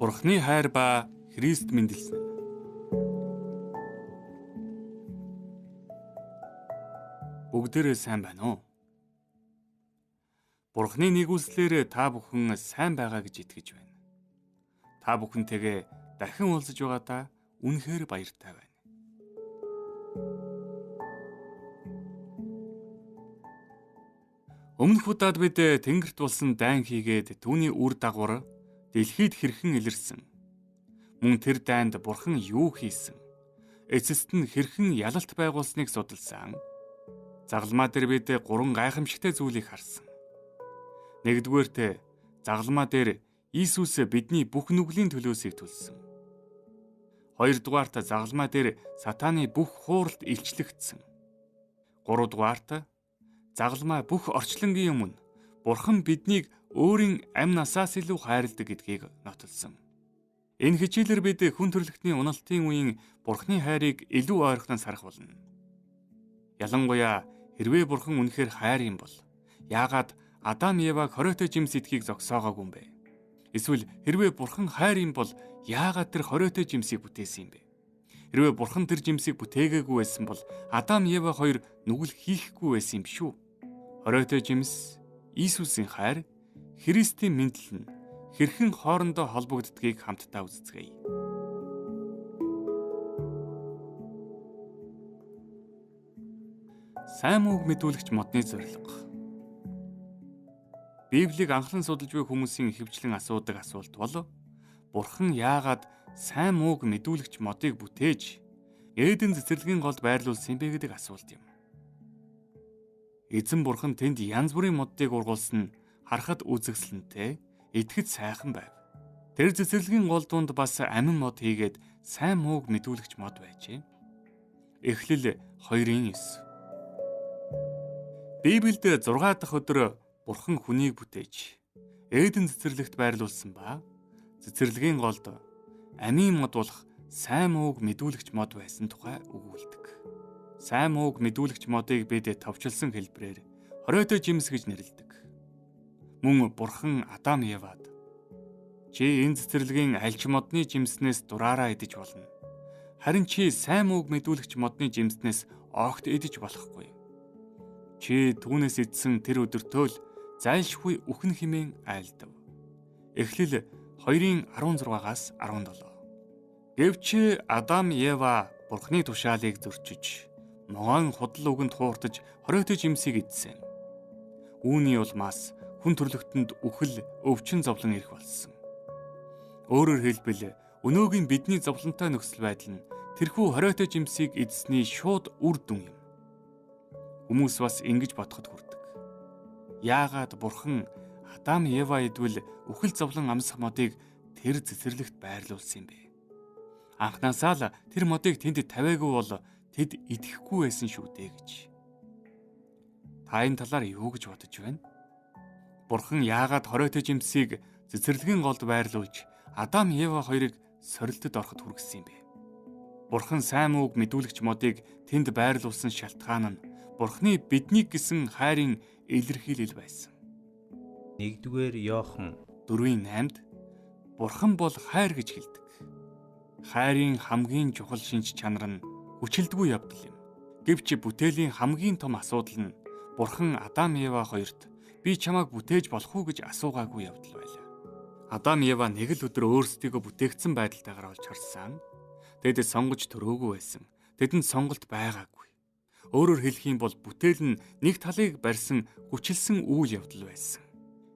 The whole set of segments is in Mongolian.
Бурхны хайр ба Христ мэндэлсэн. Бүгдээрээ сайн байна уу? Бурхны нэгүслээр та бүхэн сайн байгаа гэж итгэж байна. Та бүхэнтэйгээ дахин уулзаж байгаадаа үнэхээр баяртай байна. Өмнөх удаад бид Тэнгэрт болсон дайн хийгээд түүний үр дагавар дэлхийд хэрхэн илэрсэн. Мөн тэр дайнд Бурхан юу хийсэн? Эцэст нь хэрхэн ялалт байгуулсныг судалсан. Загалмаа дээр бид гурван гайхамшигтай зүйлийг харсан. Нэгдүгээрт, загалмаа дээр Иесус бидний бүх нүглийн төлөөсийг төлсөн. Хоёрдугаарт, загалмаа дээр сатааны бүх хууралд илчлэгдсэн. Гуравдугаарт, загалмаа бүх орчлонгийн өмнө Бурхан биднийг өөрийн амь насаас илүү хайрладаг гэдгийг нотолсон. Энэ хичээлээр бид хүн төрөлхтний уналтын үеийн Бурханы хайрыг илүү ойрхоноо сарах болно. Ялангуяа хэрвээ Бурхан үнэхээр хайр юм бол яагаад Адам Еваг хориотой жимс идэхийг зогсоогоогүй юм бэ? Эсвэл хэрвээ Бурхан хайр юм бол яагаад тэр хориотой жимсийг бүтээсэн юм бэ? Хэрвээ Бурхан тэр жимсийг бүтээгээгүй байсан бол Адам Ева хоёр нүгэл хийхгүй байсан юм биш үү? Хориотой жимс, Иесусийн хайр, Христийн мэдлэл нь хэрхэн хоорондоо холбогддгийг хамтдаа үздэцгээе. Сайн мууг мэдүүлэгч модны зорилго. Библийг анхлан судалж буй хүмүүсийн ихэвчлэн асуудаг асуулт бол Бурхан яагаад сайн мууг мэдүүлэгч модыг бүтээж Эден цэцэрлэгийн голд байрлуулсан юм бэ гэдэг асуулт юм. Эзэн Бурхан тэнд янз бүрийн модыг ургуулсан нь харахад үзэсгэлэнтэй, идэхэд сайхан байв. Тэр цэцэрлэгийн гол дунд бас амин мод хийгээд сайн мууг мэдүүлэгч мод байжээ. Эхлэл 2:9. Библиэд 6 дахь өдөр Бурхан хүнийг бүтээж Эден цэцэрлэгт байрлуулсан ба цэцэрлэгийн голд амийн мод болох сайн мууг мэдүүлэгч мод байсан тухай өгүүлдэг. Сайн мууг мэдүүлэгч модыг бид товчилсан хэлбэрээр хориотой жимс гэж нэрлэдэг. Мөн Бурхан Адам Евад чи энэ цэцэрлэгийн альч модны жимснээс дураараа идэж болно. Харин чи сайн мууг мэдүүлэгч модны жимснээс огт идэж болохгүй. Чи түүнээс идсэн тэр өдөртөө л зайлшгүй үхэн хэмээн айлдав. Эхлэл 2:16-аас 17. Гэвч Адам Ева Бурханы тушаалыг зөрчиж, ногоон худал үгэнд хууртаж хориотой жимсийг идсэн. Үүний улмаас хүн төрлөختөнд үхэл, өвчин зовлон ирэх болсон. Өөрөөр хэлбэл өнөөгийн бидний зовлонтой нөхцөл байдал нь тэрхүү хориотой жимсийг идсэний шууд үр дүн юм. Хүмүүс бас ингэж бодоход хүрдэг. Яагаад Бурхан Адам Ева идвэл үхэл зовлон амсах модыг тэр цэцэрлэгт байрлуулсан юм бэ? Анхнаасаа л тэр модыг тэнд тавиагүй бол тэд идэхгүй байсан шүү дээ гэж. Та энэ талаар юу гэж бодож байна? Бурхан яагаад хориотой жимсийг цэцэрлэгийн голд байрлуулж Адам Ева хоёрыг сорилтод ороход хүргэсэн юм бэ? Бурхан сайн мууг мэдүүлэгч модыг тэнд байрлуулсан шалтгаан нь Бурханы биднийг гэсэн хайрын илэрхийлэл байсан. 1-р Иохан 4:8-д Бурхан бол хайр гэж хэлдэг. Хайрын хамгийн чухал шинж чанар нь хүчилдэггүй явдал юм. Гэвч бүтээлийн хамгийн том асуудал нь Бурхан Адам Ева хоёрт би чамайг бүтээж болох уу гэж асуугаагүй явдал байлаа. Адам Ева нэг л өдөр өөрсдийгөө бүтээгдсэн байдалтайгаар олж харсан. Тэд сонгож төрөөгүй байсан. Тэдэнд сонголт байгаагүй. Өөрөөр хэлэх юм бол бүтээл нь нэг талыг барьсан хүчилсэн үйл явдал байсан.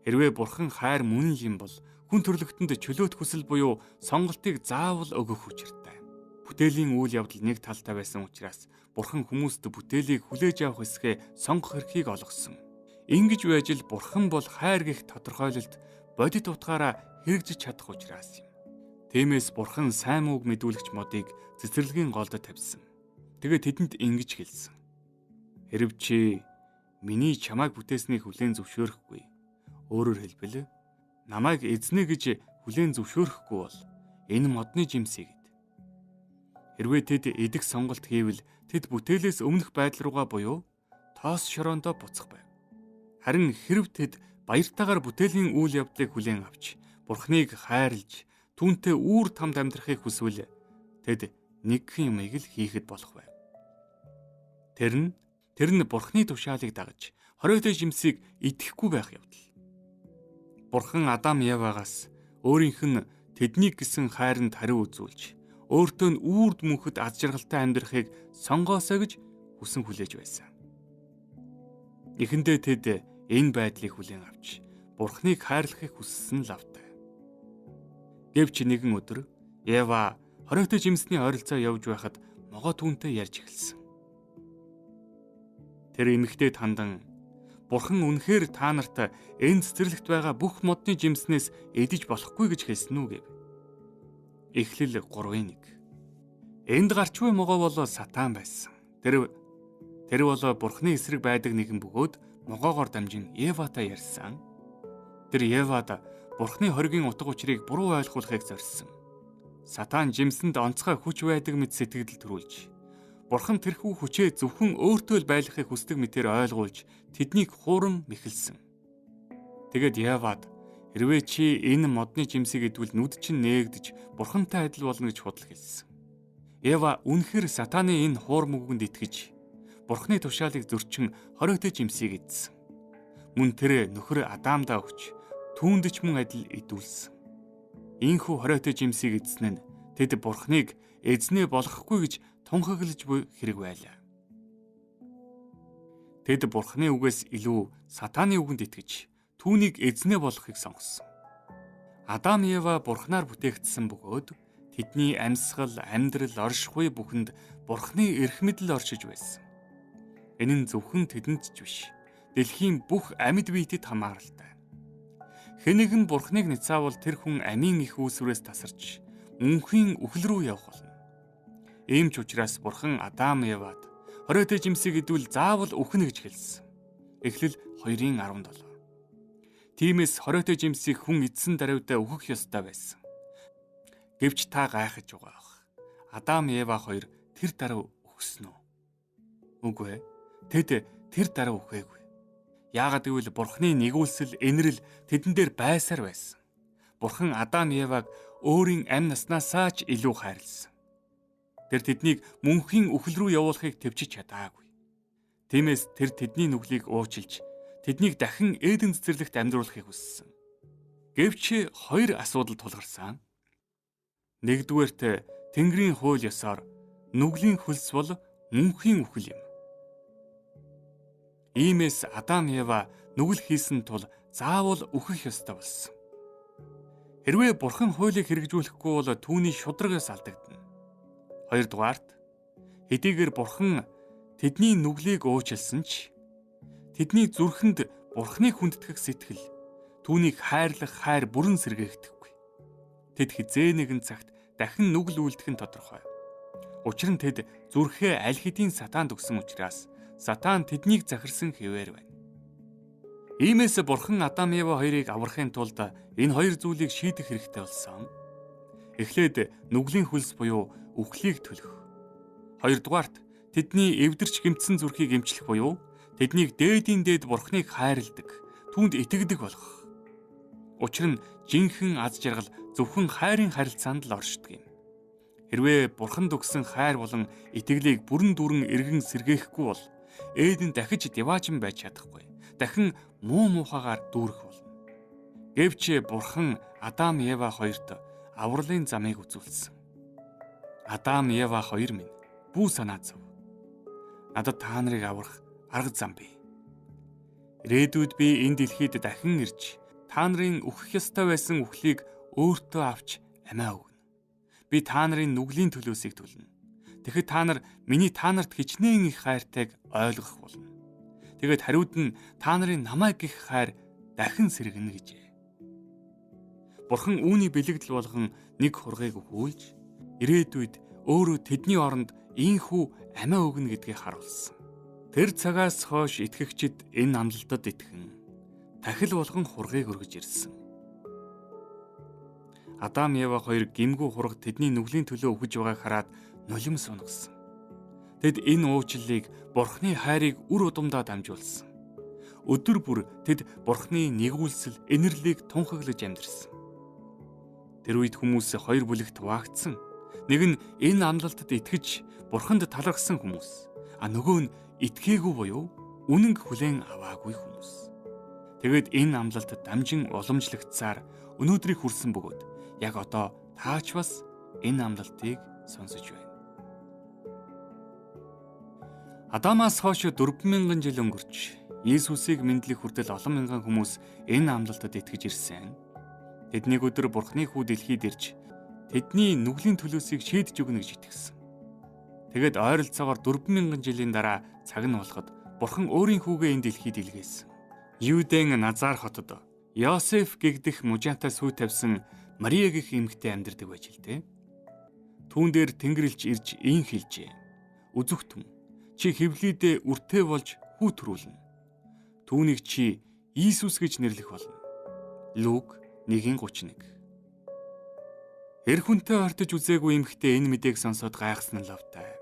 Хэрвээ Бурхан хайр мөн юм бол хүн төрлөختөнд чөлөөт хүсэл буюу сонголтыг заавал өгөх учиртай. Бүтээлийн үйл явдал нэг талтай байсан учраас Бурхан хүмүүст бүтээлийг хүлээж авах эсхээ сонгох эрхийг олгосон. Ингэж байж л Бурхан бол хайр гэх тодорхойлолт бодит утгаараа хэрэгжиж чадах учраас юм. Тиймээс Бурхан сайн мууг мэдүүлэгч модыг цэцэрлэгийн голд тавьсан. Тэгээд тэдэнд ингэж хэлсэн. Хэрв чи миний чамайг бүтээснийг хүлээн зөвшөөрөхгүй, өөрөөр хэлбэл намайг эзнээ гэж хүлээн зөвшөөрөхгүй бол энэ модны жимсийг ид. Хэрвээ тэд идэх сонголт хийвэл тэд бүтээлээс өмнөх байдал руугаа буюу тоос шороондоо буцах байв. Харин хэрв тэд баяртайгаар бүтээлийн үйл явдлыг хүлээн авч Бурханыг хайрлж түүнтэй үүр тамд амьдрахыг хүсвэл тэд нэгхэн юмыг л хийхэд болох байв. Тэр нь Бурхны тушаалыг дагаж хориотой жимсийг идэхгүй байх явдал. Бурхан Адам Евагаас өөрийнх нь тэднийг гэсэн хайранд хариу үзүүлж өөртөө нь үүрд мөнхөд аз жаргалтай амьдрахыг сонгоосой гэж хүсэн хүлээж байсан. Эхэндээ тэд энэ байдлыг хүлээн авч Бурхныг хайрлахыг хүссэн лавтай. Гэвч нэгэн өдөр Ева хориотой жимсний ойролцоо явж байхад могоо түүнтэй ярьж эхэлсэн. Тэр эмэгтэйд хандан Бурхан үнэхээр та нарт энэ цэцэрлэгт байгаа бүх модны жимснээс идэж болохгүй гэж хэлсэн үү гэв. Эхлэл 3:1. Энд гарч буй могоо бол сатан байсан. Тэр бол Бурханы эсрэг байдаг нэгэн бөгөөд могоогоор дамжин Еватай ярьсан. Тэр Евад Бурханы хоригийн утга учирыг буруу ойлгуулахыг зорьсон. Сатан жимсэнд онцгой хүч байдаг мэт сэтгэгдэл төрүүлж, Бурхан тэрхүү хүчээ зөвхөн өөртөө л байлгахыг хүсдэг мэтээр ойлгуулж тэднийг хууран мэхэлсэн. Тэгээд Евад хэрвээ чи энэ модны жимсийг идвэл нүд чинь нээгдэж Бурхантай адил болно гэж худал хэлсэн. Ева үнэхээр сатаны энэ хуурам үгэнд итгэж Бурханы тушаалыг зөрчин хориотой жимсийг идсэн. Мөн тэр нөхөр Адамдаа өгч түүнд ч мөн адил идүүлсэн. Ийхүү хориотой жимсийг идсэн нь тэд Бурханыг эзнээ болохгүй гэж тунхаглаж буй хэрэг байлаа. Тэд Бурханы үгээс илүү сатаны үгэнд итгэж түүнийг эзнээ болохыг сонгосон. Адам Ева Бурханаар бүтээгдсэн бөгөөд тэдний амьсгал, амьдрал, оршихуй бүхэнд Бурханы эрх мэдэл оршиж байсан. Энэ нь зөвхөн тэдэнд ч биш, дэлхийн бүх амьд биетэд хамааралтай. Хэн нэгэн Бурханыг няцаавал тэр хүн амийн их үүсвэрээс тасарч мөнхийн үхэл рүү явах болно. Ийм ч учраас Бурхан Адам Евад хориотой жимсийг идвэл заавал үхнэ гэж хэлсэн. Эхлэл 2:17. Тиймээс хориотой жимсийг хүн идсэн даруйдаа үхэх ёстой байсан. Гэвч та гайхаж байгаа бах. Адам Ева хоёр тэр даруй үхсэн үү? Үгүй ээ. Тэд тэр даруй үхээгүй. Яагаад гэвэл Бурханы нэгүүлсэл, энэрэл тэдэн дээр байсаар байсан. Бурхан Адам Еваг өөрийн амь наснаасаа ч илүү хайрлсан. Тэр тэднийг мөнхийн үхэл рүү явуулахыг тэвчиж чадаагүй. Тиймээс тэр тэдний нүглийг уучлж, тэднийг дахин Эден цэцэрлэгт амьдруулахыг хүссэн. Гэвч хоёр асуудал тулгарсан. Нэгдүгээрт Тэнгэрийн хууль ёсоор нүглийн хөлс бол мөнхийн үхэл юм. Иймээс Адам Ева нүгэл хийсэн тул заавал үхэх ёстой болсон. Хэрвээ Бурхан хуулийг хэрэгжүүлэхгүй бол түүний шударгаас алдагдана. Хоёрдугаарт хэдийгээр Бурхан тэдний нүглийг уучлсан ч тэдний зүрхэнд Бурханыг хүндэтгэх сэтгэл, түүнийг хайрлах хайр бүрэн сэргээгдэхгүй. Тэд хизээ нэгэн цагт дахин нүгэл үйлдэх нь тодорхой. Учир нь тэд зүрхээ аль хэдийн сатаанд өгсөн учраас сатан тэднийг захирсан хэвээр байна. Иймээс Бурхан Адам Ева хоёрыг аврахын тулд энэ хоёр зүйлийг шийдэх хэрэгтэй болсон. Эхлээд нүглийн хөлс буюу үхлийг төлөх. Хоёрдугаарт тэдний эвдэрч гэмтсэн зүрхийг эмчлэх буюу тэднийг дээдийн дээд Бурханыг хайрладаг, түүнд итгэдэг болгох. Учир нь жинхэнэ аз жаргал зөвхөн хайрын харилцаанд л оршдог юм. Хэрвээ Бурханд өгсөн хайр болон итгэлийг бүрэн дүүрэн эргэн сэргээхгүй бол Эден дахиж диваажин байж чадахгүй. Дахин муу муухайгаар дүүрэх болно. Гэвч Бурхан Адам Ева хоёрт авралын замыг үзүүлсэн. Адам Ева хоёр минь бүү санаа зов. Надад та нарыг аврах арга зам бий. Ирээдүйд би энэ дэлхийд дахин ирж та нарын үхэх ёстой байсан үхлийг өөртөө авч амиа өгнө. Би та нарын нүглийн төлөөсийг төлнө. Тэгэхэд та нар миний та нарт хичнээн их хайртайг ойлгох болно. Тэгээд хариуд нь та нарын намайг гих хайр дахин сэргэнэ гэжээ. Бурхан үүний бэлэгдэл болгон нэг хургийг өхүүлж ирээдүйд өөрөө тэдний оронд ийхүү амиа өгнө гэдгийг харуулсан. Тэр цагаас хойш итгэгчид энэ амлалтад итгэн тахил болгон хургийг өргөж ирсэн. Адам Ева хоёр гимгүү хураг тэдний нүглийн төлөө үхэж байгааг хараад нулимс унгасан. Тэд энэ уучлалыг Бурхны хайрыг үр удамдаа дамжуулсан. Өдөр бүр тэд Бурхны нэгүүлсэл, энэрлийг тунхаглаж амьдарсан. Тэр үед хүмүүс хоёр бүлэгт хуваагдсан. Нэг нь энэ амлалтад итгэж Бурханд талархсан хүмүүс, а нөгөө нь итгээгүй буюу үнэнг хүлээн аваагүй хүмүүс. Тэгэд энэ амлалтад дамжин уламжлагдсаар өнөөдрийг хүрсэн бөгөөд яг одоо таач бас энэ амлалтыг сонсож байна. Адамаас хойш 4000 жил өнгөрч Есүсийг мэдлэх хүртэл олон мянган хүмүүс энэ амлалтад итгэж ирсэн. Тэднийг өдөр Бурхны хүү дэлхийд ирж тэдний нүглийн төлөөсийг шийдэж өгнө гэж итгэсэн. Тэгэд ойролцоогоор 4000 жилийн дараа цаг нь болоход Бурхан өөрийн хүүгээ энэ дэлхийд илгээсэн. Юудэн Назар хотод Йосеф гэгдэх мужаатай сүй тавьсан Мария гэх эмэгтэй амьдардаг байж л дээ. Түүн дээр Тэнгэрлэгч ирж ийн хэлжээ. Үзэгтэн, чи хөвлийдээ үртэй болж хүү төрүүлнэ. Түүнийг чи Иесус гэж нэрлэх болно. Лук 1:31. Эр хүнтэй ортож үзээгүй эмэгтэй энэ мэдээг сонсоод гайхсан нь лавтай.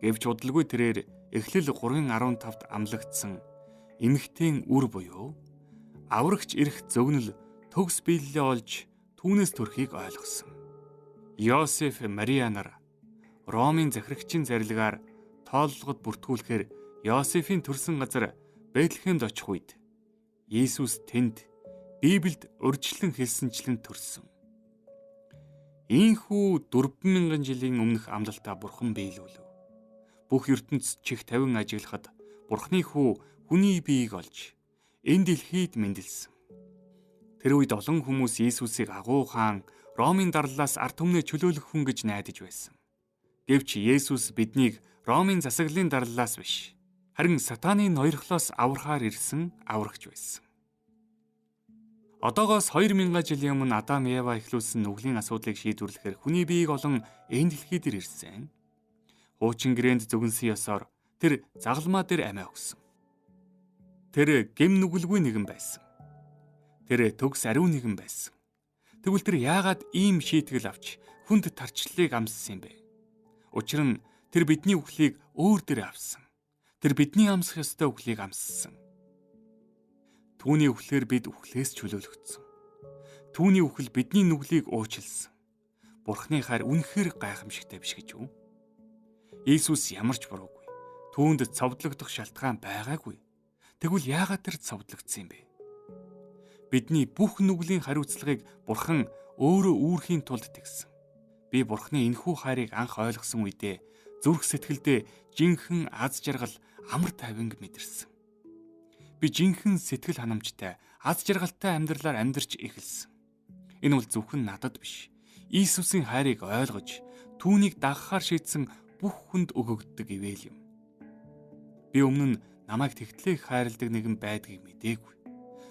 Гэвч удалгүй тэрээр Эхлэл 3:15-д амлагдсан эмэгтэйн үр буюу аврагч ирэх зөгнөл төгс биелэлээ олж түүнээс төрхийг ойлгосон. Йосеф Мария нар Ромын захирагчийн зарилгаар тооллогод бүртгүүлэхээр Йосефийн төрсөн газар Бэтлехемд очих үед Есүс тэнд Библиэд урьдчилан хэлсэнчлэн төрсөн. Ийхүү 4000 жилийн өмнөх амлалтаа Бурхан биелүүлв. Бүх ертөнц чих тавин ажиглахад Бурханы хүү хүний биеийг олж энэ дэлхийд мэндэлсэн. Тэр үед олон хүмүүс Иесусыг агуу хаан Ромын дарлаас ард түмнээ чөлөөлөх хүн гэж найдаж байсан. Гэвч Есүс биднийг Ромын засаглалын дарлаас биш, харин сатаны ноёрхлоос аврахаар ирсэн аврагч байсан. Одоогоос 2000 жилийн өмнө Адам Ева эхлүүлсэн нүглийн асуудлыг шийдвэрлэхээр хүний биеийг олон энэ дэлхий дээр ирсэн. Хуучин гэрээнд зөвгөнсөн ёсоор тэр загалмаа дээр амиа өгсөн. Тэр гэм нүгэлгүй нэгэн байсан. Тэр төгс ариун нэгэн байсан. Тэгвэл тэр яагаад ийм шийтгэл авч хүнд тарчлалыг амссан юм бэ? Учир нь тэр бидний үхлийг өөр дээр авсан. Тэр бидний амсах ёстой үхлийг амссан. Түүний үхлээр бид үхлээс чөлөөлөгдсөн. Түүний үхэл бидний нүглийг уучлсан. Бурхны хайр үнэхээр гайхамшигтай биш гэж үү? Иесус ямар ч буруугүй. Түүнд цовдлогдох шалтгаан байгаагүй. Тэгвэл яагаад тэр цовдлогдсон юм бэ? Бидний бүх нүглийн хариуцлагыг Бурхан өөрөө үүрхийн тулд тэгсэн. Би Бурханы энэхүү хайрыг анх ойлгосон үедээ зүрх сэтгэлдээ жинхэнэ аз жаргал амар тайванг мэдэрсэн. Би жинхэнэ сэтгэл ханамжтай, аз жаргалтай амьдралаар амьдарч эхэлсэн. Энэ бол зөвхөн надад биш. Иесусийн хайрыг ойлгож, түүнийг дагахаар шийдсэн бүх хүнд өгөгддөг ивэл юм. Би өмнө нь намайг тэгтлээ хайрладаг нэгэн байдгийг мдээгүй.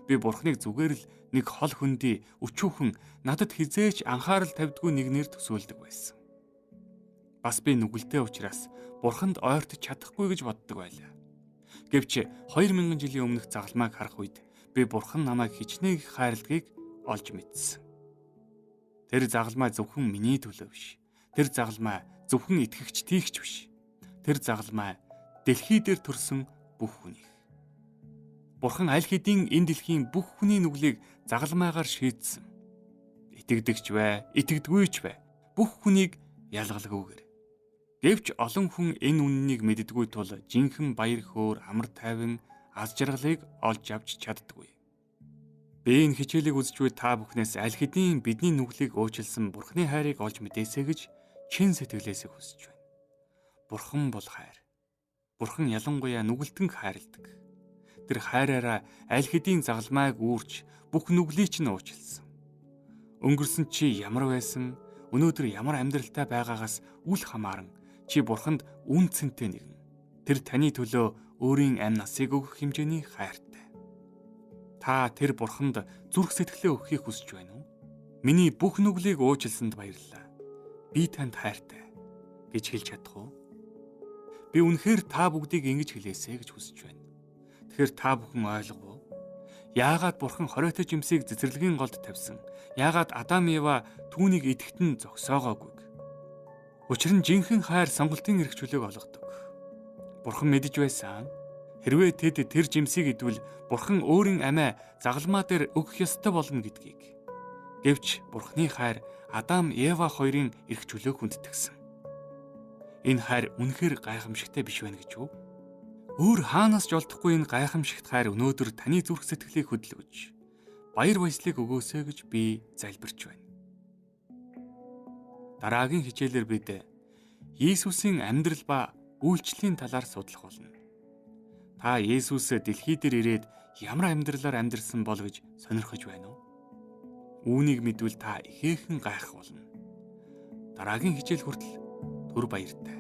Би Бурхныг зүгээр л нэг хол хөндий өчүүхэн надад хизээч анхаарал тавьдгүй нэгнээр төсөөлдөг байсан. Бас би нүгэлтэй учраас Бурханд ойртож чадахгүй гэж боддог байлаа. Гэвч 2000 жилийн өмнөх загалмайг харах үед би Бурхан намайг хичнээн их хайрладгийг олж мэдсэн. Тэр загалмай зөвхөн миний төлөө биш. Тэр загалмай зөвхөн итгэгчдийх ч биш. Тэр загалмай дэлхий дээр төрсөн бүх хүнийх. Бурхан аль хэдийн энэ дэлхийн бүх хүний нүглийг загалмайгаар шийдсэн. Итгэдэгч бай, итгэдэггүй ч бай. Бүх хүнийг ялгалгүйгээр. Гэвч олон хүн энэ үннийг мэддэггүй тул жинхэнэ баяр хөөр, амар тайван, аз жаргалыг олж авч чаддаггүй. Би энэ хичээлийг үзэж буй та бүхнээс аль хэдийн бидний нүглийг уучлсан Бурхны хайрыг олж мэдээсэй гэж чин сэтгэлээсээ хүсэж байна. Бурхан бол хайр. Бурхан ялангуяа нүгэлтэнг хайрладаг. Тэр хайраараа аль хэдийн загалмайг үүрч бүх нүглийг чинь уучлсан. Өнгөрсөн чи ямар байсан, өнөөдөр ямар амьдралтай байгаагаас үл хамааран чи Бурханд үн цэнтэй нэгэн. Тэр таны төлөө өөрийн амь насыг өгөх хэмжээний хайртай. Та тэр Бурханд зүрх сэтгэлээ өгөхийг хүсэж байна уу? Миний бүх нүглийг уучлсанд баярлалаа. Би танд хайртай гэж хэлж чадах уу? Би үнэхээр та бүгдийг ингэж хэлээсэй гэж хүсэж байна. Тэгэхээр та бүхэн ойлгов уу? Яагаад Бурхан хориотой жимсийг цэцэрлэгийн голд тавьсан? Яагаад Адам Ева түүнийг идэхэд нь зогсоогоогүй? Учир нь жинхэнэ хайр сонголтын эрх чөлөөг олгодог. Бурхан мэдэж байсан. Хэрвээ тэд тэр жимсийг идвэл Бурхан өөрийн амиа загалмаа дээр өгөх ёстой болно гэдгийг. Гэвч Бурхны хайр Адам, Ева хоёрын эрх чөлөөг хүндэтгсэн. Энэ хайр үнэхээр гайхамшигтай биш байна гэж үү? Өөр хаанаас ч олдохгүй энэ гайхамшигт хайр өнөөдөр таны зүрх сэтгэлийг хөдөлгөж баяр баясгалыг өгөөсэй гэж би залбирч байна. Дараагийн хичээлээр бид Иесусийн амьдрал ба үйлчлэлийн талаар судлах болно. Та Есүс дэлхий дээр ирээд ямар амьдралаар амьдрсан бол гэж сонирхож байна уу? Үүнийг мэдвэл та ихээхэн гайхах болно. Дараагийн хичээл хүртэл түр баяртай.